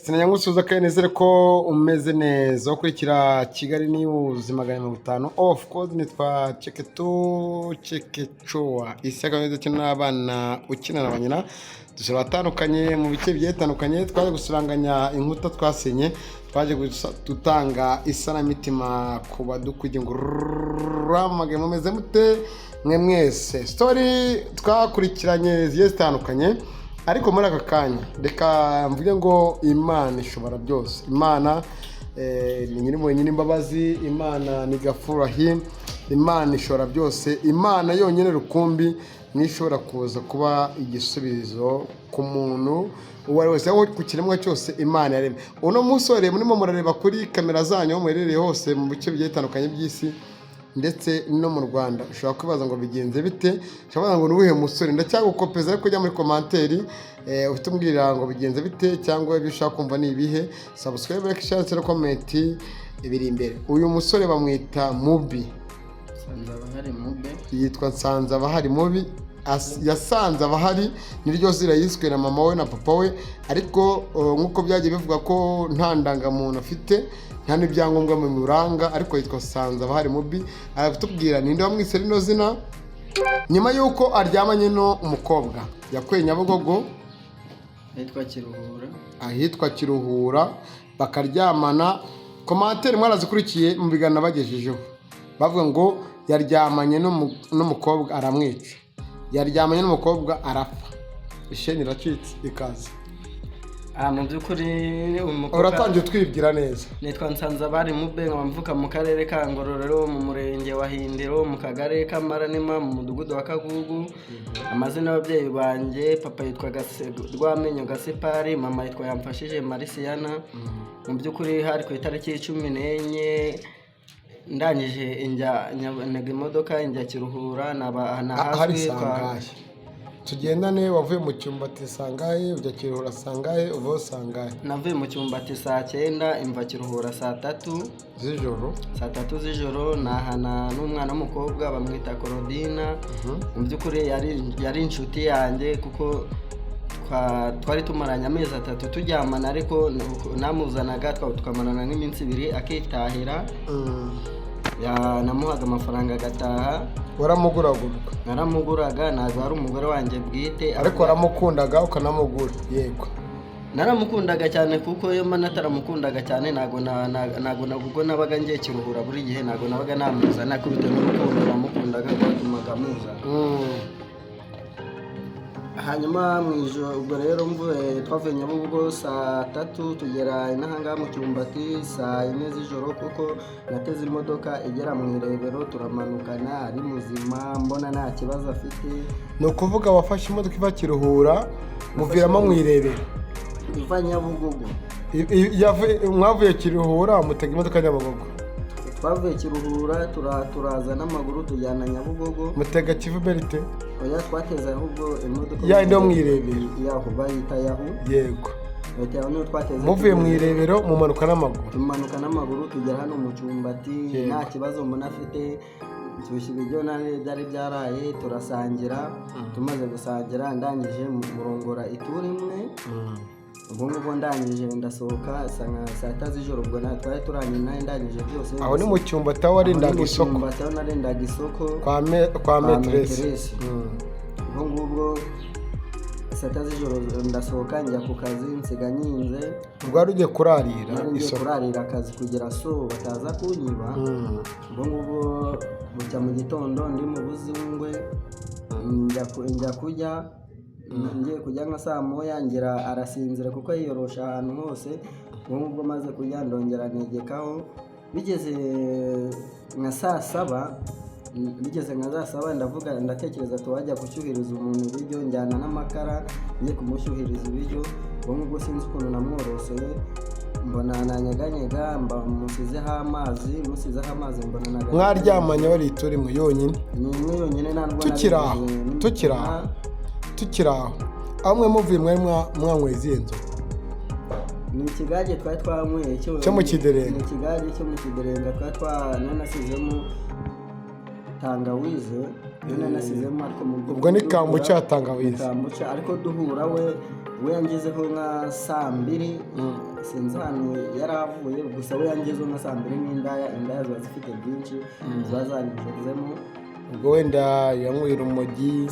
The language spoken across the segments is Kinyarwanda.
Sinanyagusuhuza kandi nizere ko umeze neza. Ukurikira Kigali News 150, of course nitwa Ceketu Cekecoa Ishyaka ukina n'abana, ukina na ba nyina. Dusura abatandukanye mu bice bigiye bitandukanye. Twaje gusuranganya inkuta twasenye, twaje gutanga isanamitima ku badukwiye ngo ramage. Mumeze mute mwe mwese? Story twakurikiranye zigiye zitandukanye, ariko muri aka kanya reka mvuge ngo Imana ishobora byose. Imana ni nyiri wenyine imbabazi, Imana ni Gafurahim, Imana ishobora byose. Imana yonyine rukumbi niyo ishobora kuza kuba igisubizo ku muntu uwo ari wese, aho ku kiremwa cyose Imana yaremye. Uno musore murimo murareba kuri kamera zanyu, aho muherereye hose mu bice bigiye bitandukanye by'isi ndetse no mu Rwanda, ushobora kwibaza ngo bigenze bite? Ushobora kubaza ngo ni uwuhe musore? Ndacyagukopeza, ariko ujya muri commentaire uhite umbwira ngo bigenze bite, cyangwa ibyo ushaka kumva ni ibihe. Subscribe, like, share na comment biri imbere. Uyu musore bamwita Mubi. Nsanzabahari Mube. Yitwa Nsanzabahari Mubi. Yasanze abahari, niryo zina yiswe na mama we na papa we. Ariko nk'uko byagiye bivuga ko nta ndangamuntu afite, nta n'ibyangombwa bimuranga, ariko yitwa Nsanzabahari Mubi. Aratubwira ninde wamwise rino zina nyuma y'uko aryamanye no umukobwa yakuye Nyabugogo. Yitwa Kiruhura. Ahitwa Kiruhura bakaryamana. Commentaire mwarazikurikiye mu biganiro bagejejeho, bavuga ngo yaryamanye n'umukobwa aramwica, yaryamanye n'umukobwa arapfa. Isheni iracitse ikaze. Mu by'ukuri umukobwa Uratangiye utwibwira neza. Nitwa Nsanzabari Mube, nkaba mvuka mu karere ka Ngororero, mu murenge wa Hindiro, mu kagari k'Amaranima, mu mudugudu wa Kagugu. Amazina y'ababyeyi banjye: papa yitwa Rwamenyo Gasipari, mama yitwa Yamfashije Marisiyana. Mu by'ukuri hari ku itariki 14, ndangije njya ntega imodoka njya Kiruhura, naba Hari ahazwi kwa sangahe? Tugendane. Wavuye mu Cyumbati sangahe, ujya Kiruhura sangahe, uvaho sangahe? Navuye mu Cyumbati saa 9, imva Kiruhura saa 3 z'ijoro. Saa 3 z'ijoro. Nahana n'umwana w'umukobwa bamwita Korodina. Mu by'ukuri yari inshuti yanjye kuko twari tumaranye amezi 3 turyamana, ariko namuzanaga tukamarana nk'iminsi 2 akitahira. Namuhaga amafaranga agataha. Waramuguragurwa? Naramuguraga, ntabwo ari umugore wanjye bwite. Ariko waramukundaga ukanamugura, yego. Naramukundaga cyane, kuko iyo mba nataramukundaga cyane ntabwo nabaga ngiye Kiruhura buri gihe, ntabwo nabaga namuzana, ariko bitewe n'urukundo namukundaga rwatumaga muzana. Hanyuma mu ijoro ubwo rero mvuye, twavuye Nyabugogo saa 3, tugera inahangaha mu Cyumbati saa 4 z'ijoro, kuko nateze imodoka igera mu Irebero, turamanukana ari muzima, mbona nta kibazo afite. Ni ukuvuga wafashe imodoka iva Kiruhura, muviramo mu Irebero? Iva Nyabugogo. Mwavuye Kiruhura mutega imodoka Nyabugogo? Twavuye Kiruhura, turaza n'amaguru tujyana Nyabugogo. Mutega Kivu Berite? Oya, twateze ahubwo imodoka Ya yindi yo mu Irebero. Yahu, bayita Yahu. Yego. Bayita Yahu, niyo twateze. Muvuye mu Irebero mumanuka n'amaguru? Tumanuka n'amaguru tugera hano mu Cyumbati. Nta kibazo mbona afite. Nshyushya ibiryo nari byari byaraye, turasangira. Tumaze gusangira, ndangije murongora ituru imwe. Ubwo ngubwo ndangije ndasohoka saa nka saa 6 z'ijoro. Ubwo twari turangije, nawe ndangije byose. Aho ni mu Cyumbati aho warindaga Aho ni mu isoko? Cyumbati aho narindaga isoko. Kwa Kwa maîtresse. Maîtresse. Ubwo ngubwo saa 6 z'ijoro ndasohoka njya ku kazi, nsiga nyinze. Ubwo wari ugiye kurarira Nari ngiye isoko? kurarira akazi kugira so bataza kunyiba. Ubwo ngubwo bucya mu gitondo ndi mu buzungwe, njya kurya. Ngiye kurya nka saa 1, ngira arasinzira kuko yiyorosha ahantu hose. Ubwo ngubwo maze kurya ndongera negekaho. Bigeze nka saa 7, bigeze nka saa 7, ndavuga, ndatekereza tuwajya gushyuhiriza umuntu ibiryo, njyana n'amakara ngiye kumushyuhiriza ibiryo. Ubwo ngubwo sinzi ukuntu namworosoye, mbona nanyeganyega, mba musizeho amazi, musizeho amazi mbona Mwaryamanye wari ituru imwe yonyine? Ni imwe yonyine, nta nubwo Tukiri aho, nari tukiri aho. Tukiri aho, aho mwe muvuye mwari mwanyweye izihe nzoga? Ni ikigage twari twanyweye. Cyo mu kiderenga. Ni ikigage cyo mu kiderenga twari twa nanasizemo tangawize, niyo nanasizemo, ariko mu Ubwo ni kambuca ya tangawizi? Kambuca, ariko duhura we We yangezeho nka saa mbiri, sinzi ahantu yari avuye, gusa we yangezeho nka saa mbiri n'indaya. Indaya ziba zifite byinshi, ziba zanyuzemo. Ubwo wenda yanyweye urumogi,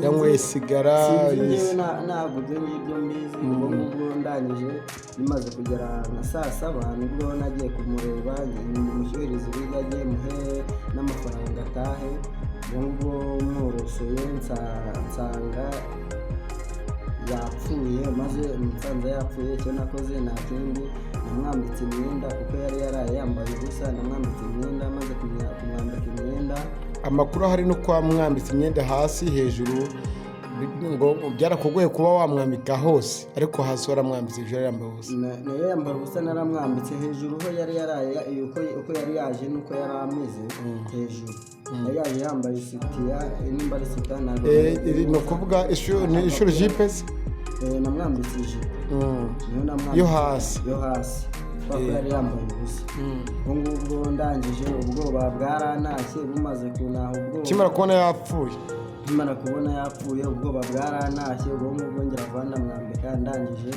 yanyweye sigara? Sinzi njyewe, ntabwo ibyo ngibyo mbizi. Ubwo ngubwo ndangije, bimaze kugera nka saa saba, nibwo nagiye kumureba, mushyuhiriza ibiryo agiye, muhe n'amafaranga atahe. Ubwo ngubwo mworosoye nsanga yapfuye. Maze nsanze yapfuye, icyo nakoze nta kindi, namwambitse imyenda kuko yari yaraye yambaye ubusa. Namwambitse imyenda, maze kumwambika imyenda. Amakuru ahari ni uko wamwambitse imyenda hasi, hejuru ngo byarakugoye kuba wamwambika hose, ariko hasi waramwambitse, hejuru yari yambaye ubusa. Nayo yambara ubusa. Naramwambitse hejuru ho yari yaraye, uko yari yaje nuko yari ameze. Hejuru yari yaje yambaye isutiya, nimba ari sutiya, ntabwo. Iri ni ukuvuga ni ishuri jipe se? Namwambitse ijipo. Niyo namwambitse. Yo hasi? Yo hasi, kubera ko yari yambaye ubusa. Ubwo ngubwo ndangije, ubwoba bwarantashye. Bumaze kuntaha ubwoba, Ukimara kubona yapfuye? Nkimara kubona yapfuye, ubwoba bwarantashye. Ubwo ngubwo ngira vuba ndamwambika. Ndangije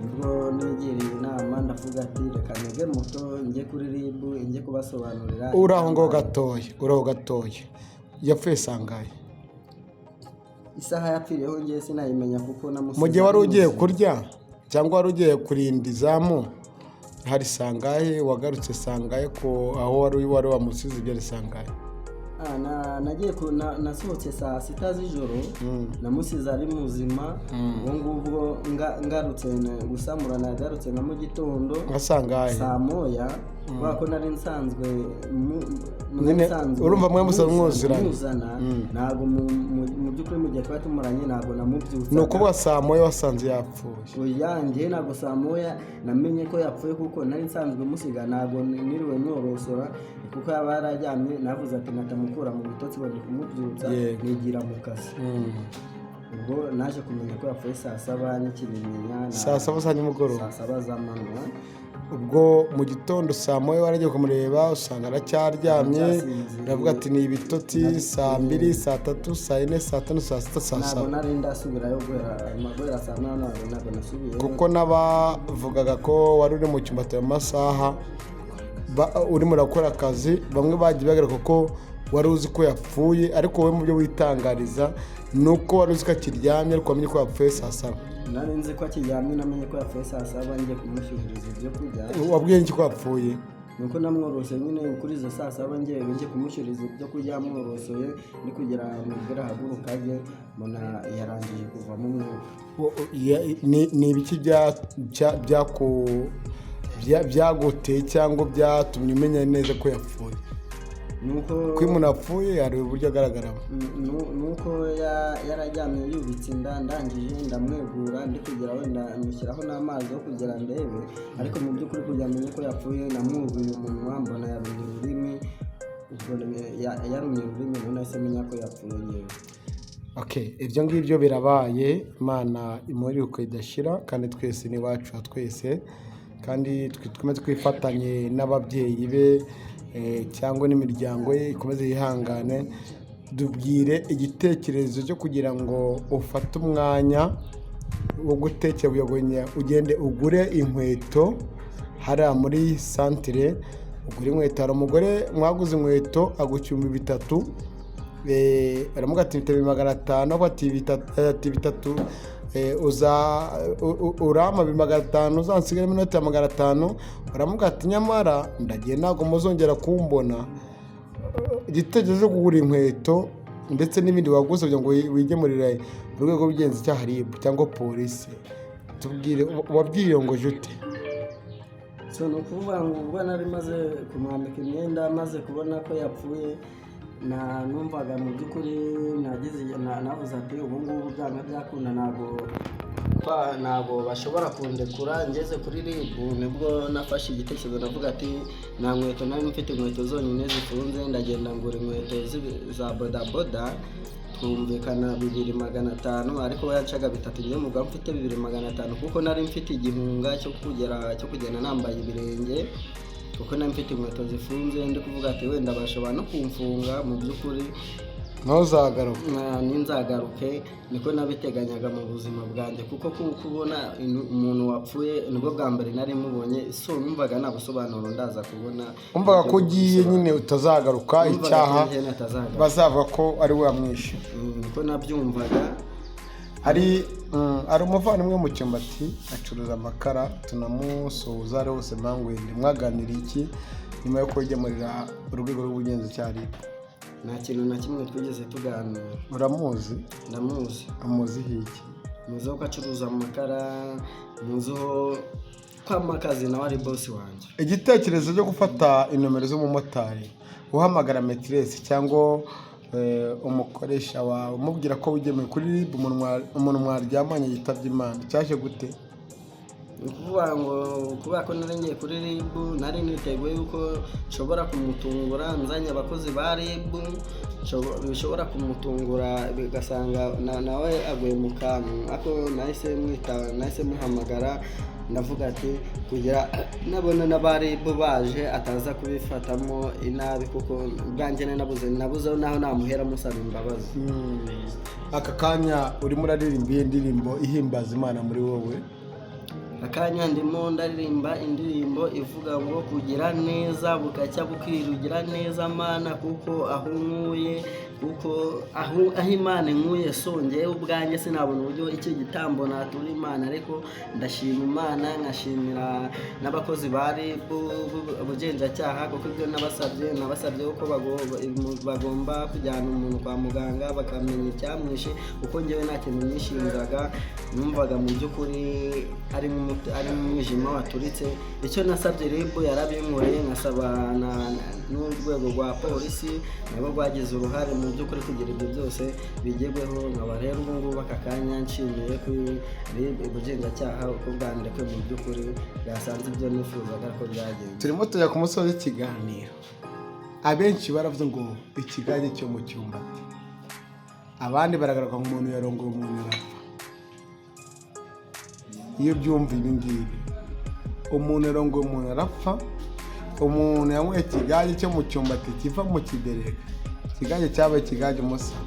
nibwo nigiriye inama, ndavuga ati: "Reka ntege moto njye kuri RIB, njye kubasobanurira." Uraho ngo gatoya, uraho gatoya, yapfuye sangahe? Isaha yapfiriyeho ngiye sinayimenya kuko namusize Mu gihe wari ari ugiye muzima. kurya cyangwa wari ugiye kurinda izamu, hari sangahe? Wagarutse sangahe ko aho wari wamusize byari sangahe? Nagiye nasohotse saa sita z'ijoro, namusize ari muzima. Ubwo ngubwo ngarutse gusamura, nagarutse nka mu gitondo. Nka sangahe? Saa moya, kubera ko nari nsanzwe Nyine, nari nsanzwe urumva mwe musanzwe mwuziranye. Muzana. Ntabwo mu by'ukuri mu gihe twari tumaranye ntabwo namubyutsaga. Ni ukuvuga saa moya wasanze yapfuye? Oya, njye ntabwo saa moya namenye ko yapfuye, kuko nari nsanzwe musiga. Ntabwo niriwe mworosora kuko yaba yararyamye. Navuze ati natamukura mu bitotsi ngo ndi kumubyutsa, nigira mu kazi. Ubwo naje kumenya ko yapfuye saa saba n'ikibimenya Saa saba za nimugoroba? Saa saba z'amanywa. Ubwo mu gitondo saa moya waragiye kumureba, usanga aracyaryamye. Aracyasinziriye. Uravuga ati ni ibitotsi. Saa mbiri, saa tatu, saa yine, saa tanu, saa sita, saa Ntabwo saba. nari ndasubirayo guhera saa munani, ntabwo nasubiyeyo. Kuko n'abavugaga ko wari uri mu cyumba ayo masaha urimo urakora akazi, bamwe bagiye bagaruka ko wari uzi ko yapfuye, ariko wowe mu byo witangariza ni uko wari uzi ko akiryamye, ariko wamenye ko yapfuye saa saba. Nari nzi ko akiryamye. Namenye ko yapfuye saa saba ngiye kumushyuhiriza ibyo kurya. Wabwiye iki ko yapfuye? Nuko namworoshe nyine kuri izo saa saba, ngiye kumushyiriza ibyo kurya, mworosoye ni kugira ngo mubwire ahaguruka ajye, mbona yarangije kuvamo umwuka. Ni ibiki byaguteye cyangwa byatumye umenya neza ko yapfuye? Nuko Kuko iyo umuntu apfuye hari uburyo agaragaramo. Nuko yararyamye yubitse inda. Ndangije ndamwegura, ndi kugira wenda mushyiraho n'amazi yo kugira ndebe, ariko mu by'ukuri kugira menye ko yapfuye, namwuguye umunwa mbona yarumye ururimi. Ubwo yarumye ururimi, ubwo nahise menya ko yapfuye ngewe. Okay, ibyo ngibyo birabaye, Imana imuhe idashira, kandi twese n'iwacu wa twese, kandi twemeze twifatanye n'ababyeyi be cyangwa n'imiryango ye, ikomeze yihangane. Dubwire igitekerezo cyo kugira ngo ufate umwanya wo gutekera kugira ngo ugende ugure inkweto hariya muri santire, ugure inkweto. Hari umugore mwaguze inkweto aguca 3000, aramuga ati 2500, avuga ati bitatu, ati bitatu, uza urampa 500, uzansigaremo inoti ya 500. Uramuga ati nyamara ndagiye, ntabwo muzongera kumbona. Igitekerezo cyo kugura inkweto ndetse n'ibindi waguze kugira ngo wigemurire urwego rw'ubugenzacyaha RIB cyangwa polisi, tubwire wabyiyongoje ute? So ni ukuvuga ngo ubwo nari maze kumwambika imyenda, maze kubona ko yapfuye, na numvaga mu by'ukuri nagize navuze ati ubu ngubu byanga byakunda ntabwo bashobora kundekura. Ngeze kuri RIB nibwo nafashe igitekerezo, ndavuga ati nta nkweto nari mfite, inkweto zonyine zifunze. Ndagenda ngura inkweto za bodaboda, twumvikana 2500, ariko we yacaga bitatu. Njye mugabo mfite 2500, kuko nari mfite igihunga cyo kugenda nambaye ibirenge, kuko nari mfite inkweto zifunze. Ndi kuvuga ati wenda bashobora no kumfunga mu by'ukuri. Ntuzagaruke. Ninzagaruke, niko nabiteganyaga mu buzima bwanjye, kuko kubona umuntu wapfuye nibwo bwa mbere nari mubonye. So numvaga nta busobanuro ndaza kubona. Wumvaga ko ugiye nyine utazagaruka. Numvaga Icyaha ko njye natazagaruka. bazavuga ko ari we wamwishe. Niko nabyumvaga. Hari umuvandimwe wo mu Cyumbati acuruza amakara, tunamusuhuza ari hose. Mpangwende, mwaganiriye iki nyuma yo kwegemurira urwego rw'ubugenzacyaha RIB? Nta kintu na kimwe twigeze tuganira. Uramuzi? Ndamuzi. Amuziho iki? Muziho ko acuruza amakara, muziho ko amakazi nawe ari bosi wanjye. Igitekerezo cyo gufata inomero z'umumotari uhamagara maîtresse cyangwa umukoresha wawe umubwira ko wigemuye kuri RIB, umuntu mwaryamanye yitabye Imana, cyaje gute? Ni ukuvuga ngo kubera ko nari ngiye kuri RIB, nari niteguye yuko nshobora kumutungura nzanye abakozi ba RIB, bishobora kumutungura bigasanga nawe aguye mu kantu. Ariko nahise mwita, nahise muhamagara, ndavuga ati kugira nabona n'aba RIB baje ataza kubifatamo inabi, kuko ubwanjye nari nabuze naho namuhera musaba imbabazi. Aka kanya urimo uraririmba iyi ndirimbo ihimbaza Imana muri wowe? Akanya ndimo ndaririmba indirimbo ivuga ngo kugira neza bugacya bukirugira neza Mana, kuko aho nkuye, kuko aho Imana inkuye, so njyewe ubwanjye sinabona uburyo icyo gitambo natura Imana. Ariko ndashima Imana, nkashimira n'abakozi ba RIB, ubugenzacyaha, kuko ibyo nabasabye ko bagomba kujyana umuntu kwa muganga bakamenya icyamwishe, kuko njyewe nta kintu nishinjaga. Numvaga mu by'ukuri ari nk'umwijima waturitse. Icyo nasabye RIB yarabinkoreye, nkasaba n'urwego rwa polisi nabo rwagize uruhare mu by'ukuri kugira ibyo byose bigerweho. Nkaba rero ubu ngubu aka kanya nshimiye kuri RIB, ubugenzacyaha, uko bwandekwe mu by'ukuri bwasanze ibyo nifuzaga ko byagenze. Turimo tujya ku musozi w'ikiganiro. Abenshi baravuze ngo ikigage cyo mu cyumbati, abandi baragaragara ngo umuntu yarongoye umuntu arapfa. Iyo byumva ibi ngibi, umuntu yarongoye umuntu arapfa, umuntu yanyweye ikigage cyo mu cyumbati kiva mu kiderega, ikigage cyabaye ikigage umusa.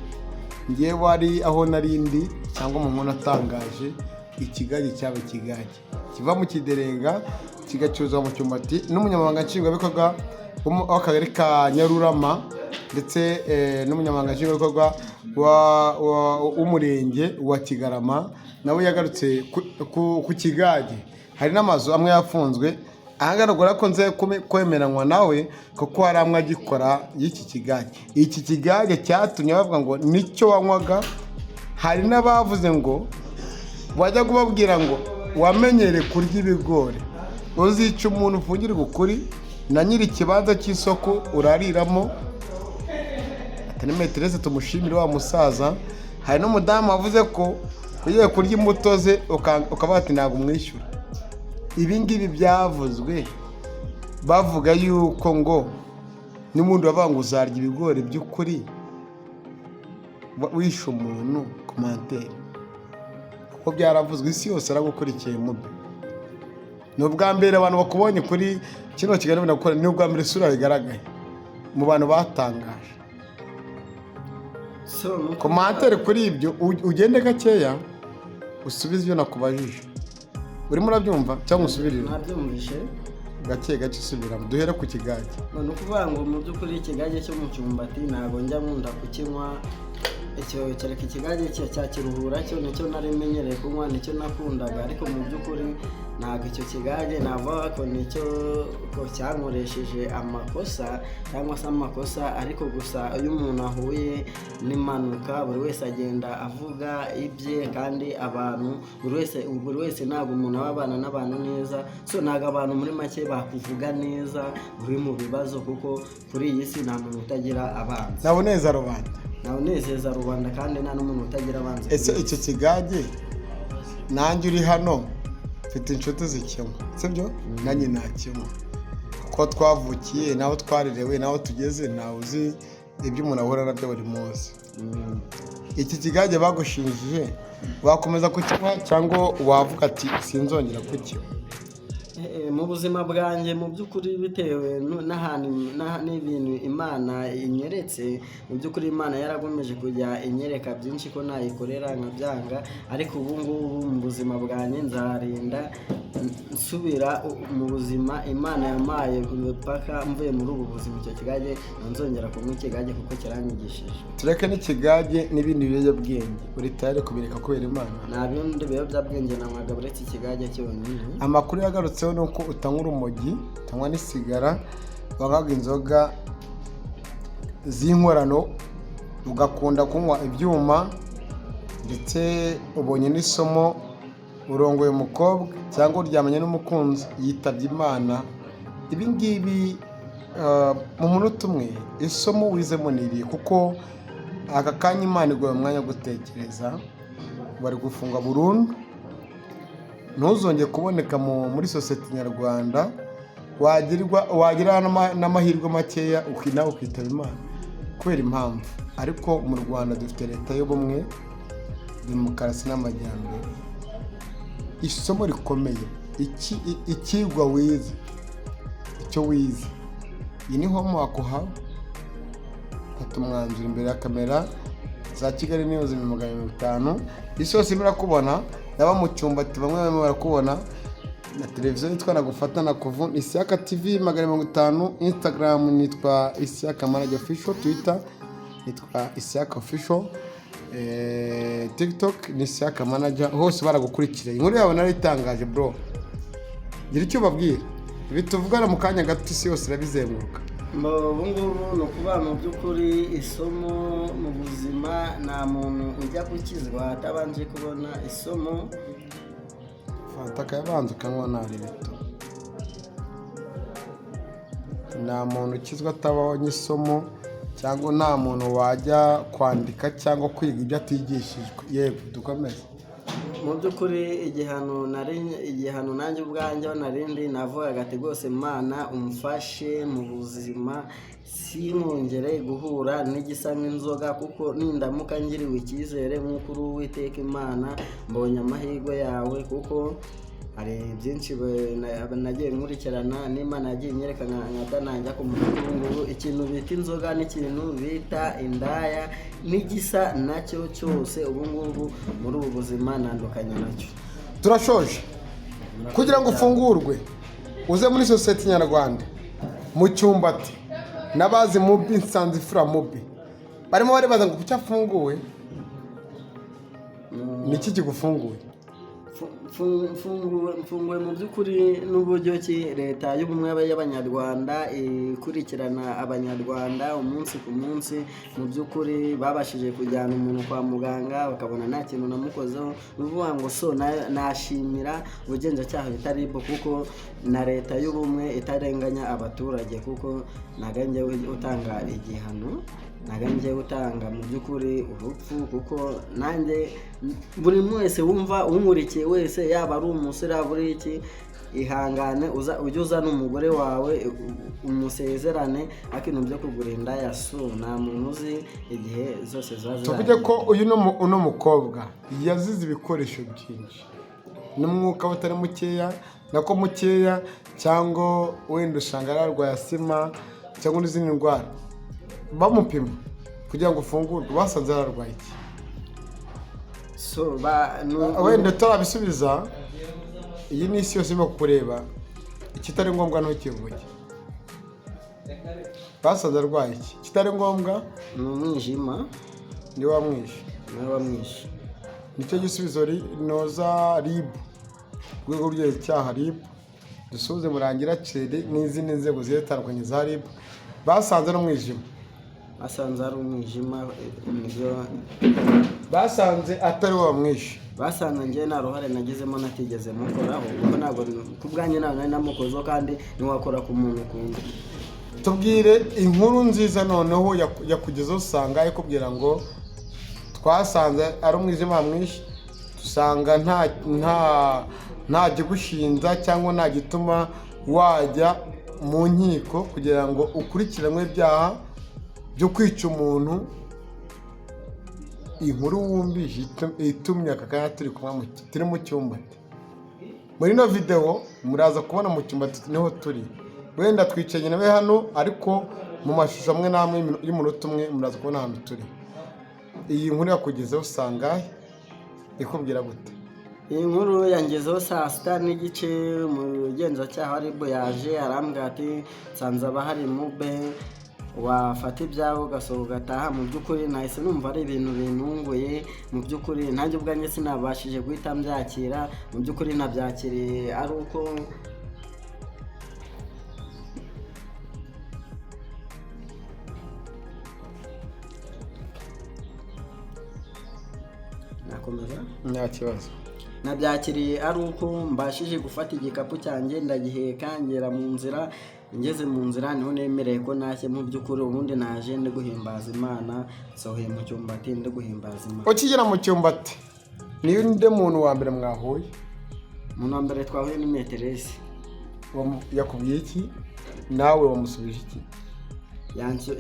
Ngewe wari aho narindi cyangwa mu nkuru atangaje, ikigage cyabaye ikigage kiva mu kiderenga kigacuruzwa mu cyumbati. N'umunyamabanga nshingwabikorwa w'akagari ka Nyarurama ndetse n'umunyamabanga nshingwabikorwa w'umurenge wa Kigarama nawe yagarutse ku kigage. Hari n'amazu amwe yafunzwe ahagaragara ko nze kwemeranywa nawe, kuko hari amwe agikora y'iki kigage. Iki kigage cyatumye bavuga ngo nicyo wanywaga. Hari n'abavuze ngo wajya kubabwira ngo wamenyere kurya ibigori, uzica umuntu ufungirwa ukuri na nyiri ikibanza cy'isoko urariramo. Ati ni maîtresse, tumushimire wa musaza. Hari n'umudamu wavuze ko ugiye kurya imbuto ze ukaba ati ntabwo umwishyura. Ibi ngibi byavuzwe bavuga yuko ngo n'ubundi bavuga ngo uzarya ibigori by'ukuri wishe umuntu. Commentaire, kuko byaravuzwe, isi yose aragukurikiye mubi. Ni ubwa mbere abantu bakubonye kuri kino kiganiro binakora, ni ubwa mbere isura bigaragaye mu bantu batangaje. So nuko Commentaire kuri ibyo, ugende gakeya usubize ibyo nakubajije. Urimo urabyumva cyangwa usubirire? Nabyumvishe. Gake gake usubiramo, duhere ku kigage. Ni ukuvuga ngo mu by'ukuri ikigage cyo mu cyumbati ntabwo njya nkunda kukinywa icyo, kereka ikigage cya kiruhura, cyo nicyo nari menyereye kunywa, nicyo nakundaga. Ariko mu by'ukuri ntabwo icyo kigage navuga ko nicyo ko cyankoresheje amakosa cyangwa se amakosa. Ariko gusa iyo umuntu ahuye n'impanuka, buri wese agenda avuga ibye, kandi abantu buri wese ntabwo umuntu aba abana n'abantu neza. So ntabwo abantu muri make bakuvuga neza uri mu bibazo, kuko kuri iyi si nta muntu utagira abanzi. Naboneza rubanda. Ntawe unezeza rubanda, kandi nta n'umuntu utagira abanzi. Ese icyo kigage, nanjye uri hano mfite inshuti zikinywa, sibyo? Nanjye nakinywa, kuko twavukiye n'aho twarerewe n'aho tugeze, ntawe uzi ibyo umuntu ahura nabyo buri munsi. Iki kigage bagushinjije, wakomeza kukinywa cyangwa wavuga ati sinzongera kukinywa? Mu buzima bwanjye, mu by'ukuri, bitewe n'ahantu n'ibintu Imana inyeretse, mu by'ukuri Imana yaragomeje kujya inyereka byinshi ko nayikorera nkabyanga, ariko ubu ngubu mu buzima bwanjye nzarinda nsubira mu buzima Imana yampaye paka mvuye muri ubu buzima. Icyo kigage nzongera kunywa ikigage kuko kiranyigishije. Tureke n'ikigage n'ibindi biyobyabwenge, uri tayari kubireka kubera Imana? Nta bindi biyobyabwenge nanywaga uretse ikigage cyonyine. Amakuru yagarutseho ni uko utanywa urumogi, utanywa n'isigara, wanywaga inzoga z'inkorano, ugakunda kunywa ibyuma, ndetse ubonye n'isomo, urongoye umukobwa cyangwa uryamanye n'umukunzi yitabye Imana. Ibi ngibi, mu munota umwe, isomo wizemo ni irihe? Kuko aka kanya Imana iguha umwanya wo gutekereza, bari gufunga burundu, ntuzongere kuboneka muri sosiyete nyarwanda, wagira n'amahirwe makeya nawe ukitaba Imana kubera impamvu. Ariko mu Rwanda dufite leta y'ubumwe, demokarasi n'amajyambere. Isomo rikomeye, ikigwa wize, icyo wize, iyi ni homework uhawe. Fata umwanzuro imbere ya kamera za Kigali News 250, isi yose irimo irakubona, n'aba mu cyumbati bamwe barimo barakubona, na televiziyo yitwa Nagufata Nakuvu, Isiyaka TV 250, Instagram nitwa Isiyaka Manager Official, Twitter nitwa Isiyaka Official, TikTok ni Isiyaka Manager, hose baragukurikira. Inkuru yawe nari itangaje, bro, gira icyo ubabwira. Ibi tuvugana mu kanya gato isi yose irabizenguruka. Ubu ngubu ni ukuvuga, mu by'ukuri, isomo mu buzima, nta muntu ujya gukizwa atabanje kubona isomo. Fanta akayabanza ukanywa ntari bito. Nta muntu ukizwa atabonye isomo, cyangwa nta muntu wajya kwandika cyangwa kwiga ibyo atigishijwe. Yego, dukomeze. Mu by'ukuri igihano nari, igihano nanjye ubwanjye aho narindi navugaga ati: "Rwose Imana umfashe mu buzima sinkongere guhura n'igisa nk'inzoga, kuko nindamuka ngiriwe icyizere nk'uko uri Uwiteka Imana, mbonye amahirwe yawe," kuko hari byinshi nagiye nkurikirana n'Imana yagiye inyereka nka dananjya ku muntu. Ubu ngubu ikintu bita inzoga n'ikintu bita indaya n'igisa nacyo cyose, ubu ngubu muri ubu buzima ntandukanye nacyo. Turashoje. Kugira ngo ufungurwe uze muri sosiyete nyarwanda mu cyumbati, n'abazi mubi Nsanzifura mubi barimo baribaza ngo kuki afunguwe? Ni iki kigufunguye? Mfunguwe mu by'ukuri n'uburyo ki leta y'ubumwe y'Abanyarwanda ikurikirana Abanyarwanda umunsi ku munsi. Mu by'ukuri babashije kujyana umuntu kwa muganga bakabona nta kintu namukozeho. Ni ukuvuga ngo so nashimira ubugenzacyaha bita RIB, kuko na leta y'ubumwe itarenganya abaturage, kuko ntabwo ari njyewe utanga igihano, ntabwo ari njyewe utanga mu by'ukuri urupfu, kuko nanjye buri wese wumva unkurikiye wese, yaba ari umusore, yaba uri iki, ihangane, ujye uzana umugore wawe umusezerane, ariko ibintu byo kugura indaya so nta muntu uzi igihe zose ziba Tuvuge zirangiye. ko uyu uno mukobwa yazize ibikoresho byinshi n'umwuka we utari mukeya, nako mukeya, cyangwa wenda usanga yararwaye asima cyangwa n'izindi ndwara. Bamupima kugira ngo ufungurwe, basanze yararwaye iki? So ba Wenda utarabisubiza, iyi ni isi yose irimo kukureba, ikitari ngombwa ntukivuge. Basanze arwaye iki kitari ngombwa? Ni umwijima. Ni wamwishe? Niwe wamwishe. Nicyo gisubizo noza RIB, urwego rw'ubugenzacyaha RIB, dusuhuze Murangira Thierry n'izindi nzego zigiye zitandukanye za RIB, basanze n'umwijima. Basanze ari umwijima, nibyo. Basanze atari we wamwishe? Basanze njye nta ruhare nagizemo, natigeze mukoraho, kuko ntabwo ku bwanjye ntabwo nari namukozeho, kandi ntiwakora ku muntu ukunda. Tubwire inkuru nziza noneho yakugezeho, usanga ikubwira ngo twasanze ari umwijima wamwishe, dusanga nta kigushinja cyangwa nta gituma wajya mu nkiko kugira ngo ukurikiranwe ibyaha byo kwica umuntu. Inkuru wumvise itumye aka kanya turi kumwe turi mu cyumba Muri ino videwo muraza kubona mu cyumba niho turi, wenda twicaye nawe hano, ariko mu mashusho amwe n'amwe y'umunota umwe muraza kubona ahantu turi. Iyi nkuru yakugezeho sangahe? Ikubwira gute? Iyi nkuru yangezeho saa 6:30. Umugenzacyaha RIB yaje arambwira ati: "Nsanze abahari mube wafata ibyawe ugasohoka ugataha." Mu by'ukuri nahise numva ari ibintu bintunguye. Mu by'ukuri nanjye ubwanjye sinabashije guhita mbyakira. Mu by'ukuri nabyakiriye ari uko nakomeza. Nta kibazo. Nabyakiriye ari uko mbashije gufata igikapu cyanjye, ndagiheka, ngera mu nzira. Ngeze mu nzira niho nemereye ko ntashye. Mu by'ukuri ubundi naje ndi guhimbaza Imana, nsohoye mu cyumbati ndi guhimbaza Imana. Ukigera mu cyumbati niyo nde muntu wa mbere mwahuye? Umuntu wa mbere twahuye ni maîtresse. Yakubwiye iki? Nawe wamusubije iki?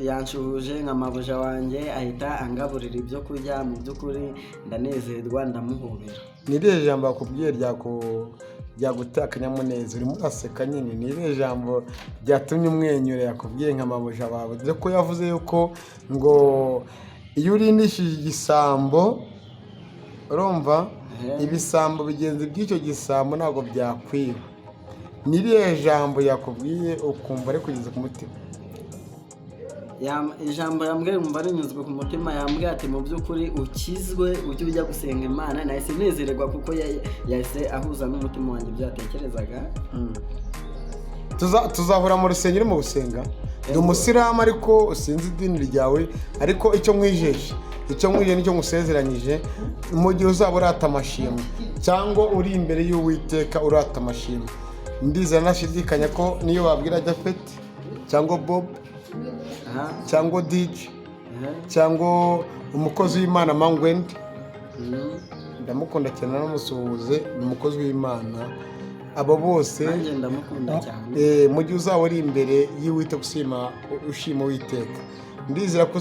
Yanshuhuje nka mabuja wanjye, ahita angaburira ibyo kurya. Mu by'ukuri ndanezerwa, ndamuhobera. Ni irihe jambo yakubwiye ryaguteye akanyamuneza? Urimo uraseka nyine. Ni irihe jambo ryatumye umwenyura yakubwiye nka mabuja wawe? Dore ko yavuze yuko ngo iyo urindishije igisambo, urumva, ibisambo bigenzi by'icyo gisambo ntabwo byakwiba. Ni irihe jambo yakubwiye ukumva ari kugeza ku mutima? Ijambo yambwiye umva rinyuzwe ku mutima, yambwiye ati: "Mu by'ukuri ukizwe, ujye ujya gusenga Imana." Nahise nezererwa kuko yahise ahuza n'umutima wanjye ibyo yatekerezaga. Tuzahura mu rusengero mu gusenga. Ndi umusilamu ariko sinzi idini ryawe, ariko icyo nkwijeje, icyo nkwijeje nicyo ngusezeranyije: mu gihe uzaba urata amashimwe cyangwa uri imbere y'Uwiteka urata amashimwe, ndizera ntashidikanya ko niyo babwira Japhet cyangwa Bob cyangwa DJ cyangwa umukozi w'Imana Mangwende, ndamukunda cyane, namusuhuze, ni umukozi w'Imana, abo bose. Nanjye ndamukunda cyane. Mu gihe uzaba uri imbere y'Uwiteka ushima Uwiteka, ndizera ko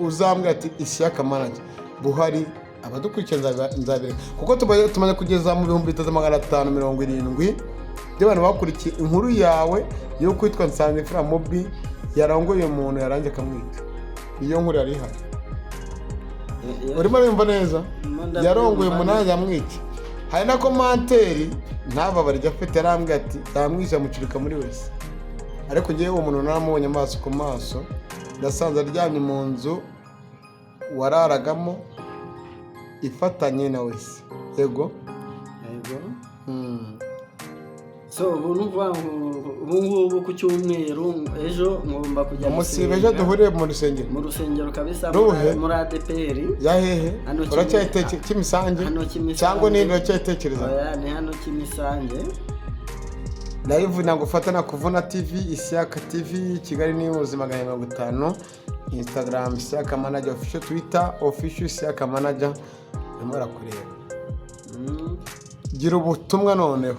uzambwira ati: "Ishyaka manager buhari." Abadukurikiye nzabereka kuko tumaze kugeza mu 3570 by'abantu bakurikiye inkuru yawe yo kwitwa Nsanzimfura Mubi yarongoye umuntu yarangiye akamwica. Iyo nkuru yari ihari. Urimo urumva neza? Ndimo. Yarongoye Ndabyumva. Umunani yamwica. Hari na commentaire ntababare afite, yarambwiye ati: "Yamwica amucurika muri wese." Ariko ngewe uwo muntu naramubonye amaso ku maso, ndasanze aryamye mu nzu wararagamo ifatanye na wese. Yego. Yego. So ubu ni ukuvuga ngo ubu ngubu ku cyumweru ejo ngomba kujya Umusibe ejo gusenga. Duhurire mu rusengero. Mu rusengero kabisa. Ruhe? Muri ADEPR. Ya hehe? Hano Uracyayiteke Kimisange? Hano Kimisange. Cyangwa nindi uracyayitekereza? Oya, ni hano Kimisange. Live ntabwo ufata na Kuvuna TV, Ishyaka TV, Kigali News 450, Instagram Ishyaka Manager Official, Twitter Official Ishyaka Manager. Arimo arakureba. Gira ubutumwa noneho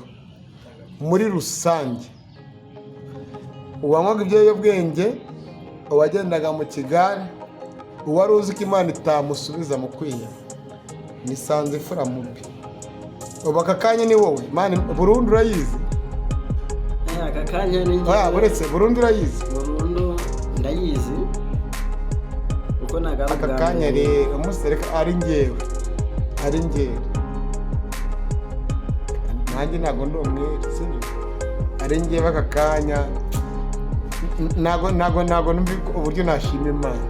muri rusange: uwanywaga ibiyobyabwenge, uwagendaga mu kigare, uwari uzi ko Imana itamusubiza mu kwiheba, nisanze imfura mubi, ubu aka kanya ni wowe Imana burundu urayizi? Aka kanya ni njyewe. Oya, uretse burundu urayizi? Burundu ndayizi kuko ntabwo ari Aka ubwa kanya mbere. rero umunsi reka ari njyewe nanjye ntabwo ndi umwere, sibyo? Ari njyewe aka kanya ntabwo numva uburyo nashima Imana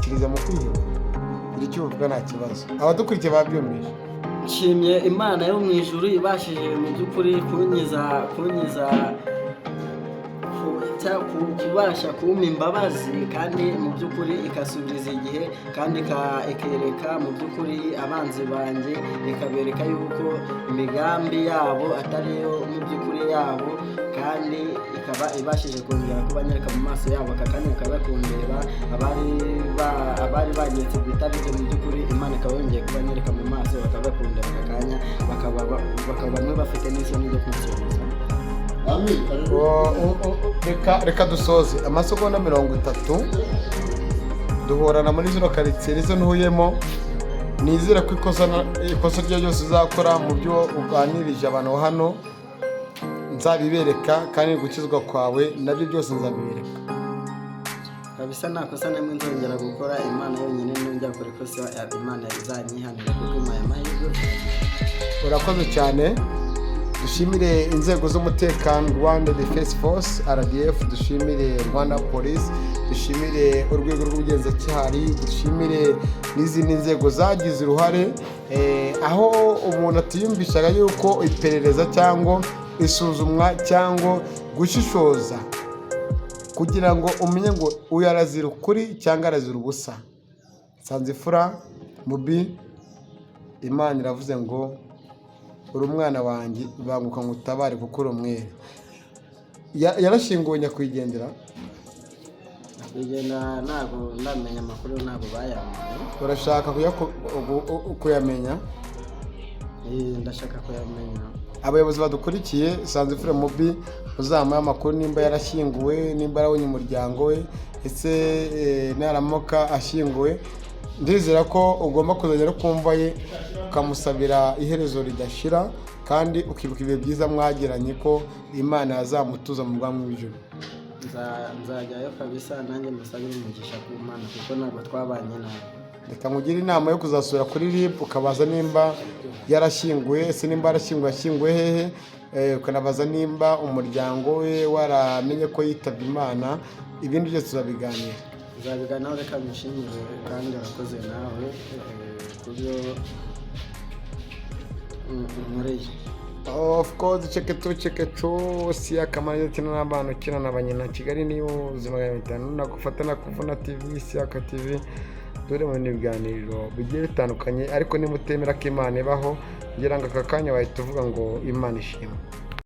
kiriza mu kwiheba. Gira icyo uvuga, nta kibazo, abadukurikiye babyumvise. Nshimye Imana yo mu ijuru ibashije mu by'ukuri kunkiza kubasha kumpa imbabazi, kandi mu by'ukuri ikasubiriza igihe, kandi ikereka mu by'ukuri abanzi banjye, ikabereka yuko imigambi yabo atari yo mu by'ukuri yabo, kandi ikaba ibashije kongera kuba nyereka mu maso yabo aka kanya bakaba bakundeba abari banyetse bitari byo. Mu by'ukuri Imana ikaba yongeye kuba nyereka mu maso, bakaba bakundeba aka kanya, bakaba bamwe bafite n'isoni ryo kunsuhuza. Reka dusoze amasegonda 30. Duhorana muri zino karitsiye nizo ntuyemo. Nizere ko ikosa iryo ryose uzakora mu byo uganirije abantu hano nzabibereka, kandi gukizwa kwawe nabyo byose nzabibereka. Kabisa, nta kosa na rimwe nzongera gukora. Imana yonyine nongera gukora ikosa, Imana izanyihanira kuko impaye amahirwe. Urakoze cyane. Dushimire inzego z'umutekano, Rwanda Defense Force, RDF, dushimire Rwanda Police, dushimire urwego rw'ubugenzacyaha, dushimire n'izindi nzego zagize uruhare, aho umuntu atiyumvishaga yuko iperereza cyangwa isuzumwa cyangwa gushishoza kugira ngo umenye ngo uyu arazira ukuri cyangwa arazira ubusa. Nsanzimfura Mubi, Imana iravuze ngo uri umwana wanjye, banguka ngo utabare kuko uri umwere. Yarashyinguwe nyakwigendera? Nyakwigendera ntabwo ndamenya amakuru, ntabwo bayampaye. Urashaka kuyamenya? Eh, ndashaka kuyamenya. Abayobozi badukurikiye, Nsanzimfura Mubi uzamuhe amakuru nimba yarashyinguwe, nimba yarabonye umuryango we, ese naramuka ashyinguwe, ndizera ko ugomba kuzajya no kumva ye ukamusabira iherezo ridashira, kandi ukibuka ibihe byiza mwagiranye, ko Imana yazamutuza mu bwami bw'ijuru. Nzajyayo kabisa, nanjye musabire umugisha ku Mana kuko ntabwo twabanye nabi. Reka nkugire inama yo kuzasura kuri RIB, ukabaza nimba yarashyinguwe, ese nimba yarashyinguwe yashyinguwe hehe, ukanabaza nimba umuryango we waramenye ko yitabye Imana. Ibindi byose tuzabiganira. Nzabiganiraho. Reka mushimire kandi urakoze nawe ku byo unkoreye. Of course, cheke tu cheke tu si akamaro ukina n'abana, ukina na banyina. Kigali News 500, nagufata nakuvuna TV, Siyaka TV, dore mu biganiro bigiye bitandukanye. Ariko niba utemera ko Imana ibaho, ngira ngo aka kanya wahita uvuga ngo Imana ishimwe.